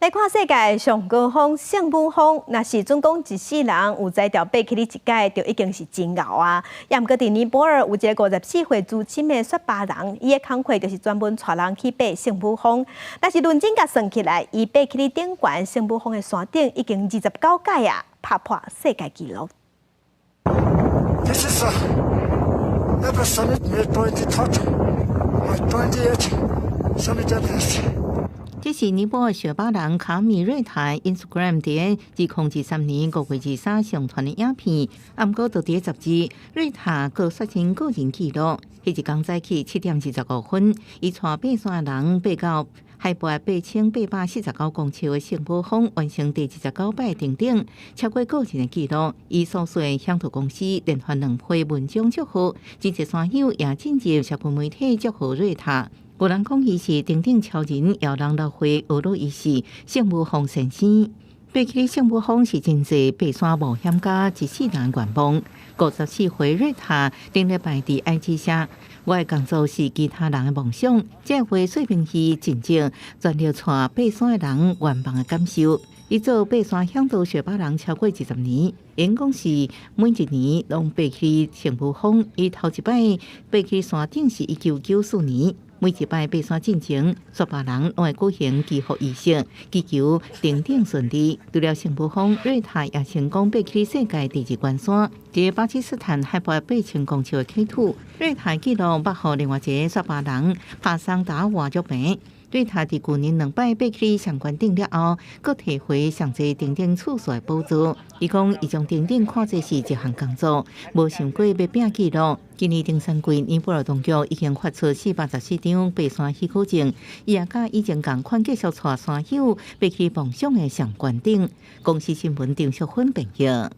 來看世界上高峰聖母峰，若是準講一世人有才調爬起去一擺，就已經是真𠢕啊！也毋過佇尼泊爾有一個54歲資深的雪巴人，伊的工課就是專門帶人去爬聖母峰。但是論真共算起來，伊爬起去頂懸聖母峰的山頂已經29擺啊，拍破世界紀錄。 This is a Everest summit, May 23rd, my 28th summit Everest. 這是尼泊爾雪巴人卡米瑞塔 Instagram 佇2023年5月23上傳的影片，毋過就佇十二，瑞塔閣刷新個人紀錄。彼一工早起7點25分，伊帶爬山的人爬到海拔8849公尺的聖母峰，完成第29擺登頂，超過個人的紀錄。伊所屬的嚮導公司連續兩批文章祝賀，真濟山友也進入社群媒體祝賀瑞塔。有人講伊是登頂超人，有人落回學了伊是聖母峰先生。爬起聖母峰是真濟爬山冒險家一世人願望。54歲瑞塔頂禮拜佇 IG 寫：我的工作是其他人的夢想，這話說明伊真正全力帶爬山的人願望的感受。伊做爬山嚮導雪巴人超過20年，𪜶講是每一年攏爬去聖母峰。伊頭一擺爬去山頂是1994年。每一擺爬山進前，雪巴人攏會舉行祈福儀式，祈求登頂順利。除了聖母峰，瑞塔也成功爬起世界第二懸山，佇巴基斯坦海拔8000公尺的 K2。瑞塔紀錄捌予另外一个雪巴人帕桑達瓦擊平。瑞塔佇舊年兩擺爬起上懸頂了後，閣提回上濟登頂次數的寶座。伊講，伊將登頂看做是一項工作，無想過欲拚紀錄。今年登山季，尼泊爾當局已經發出414張爬山許可證，伊也佮以前仝款繼續帶山友爬去夢想的上懸頂。公視新聞張淑芬編譯。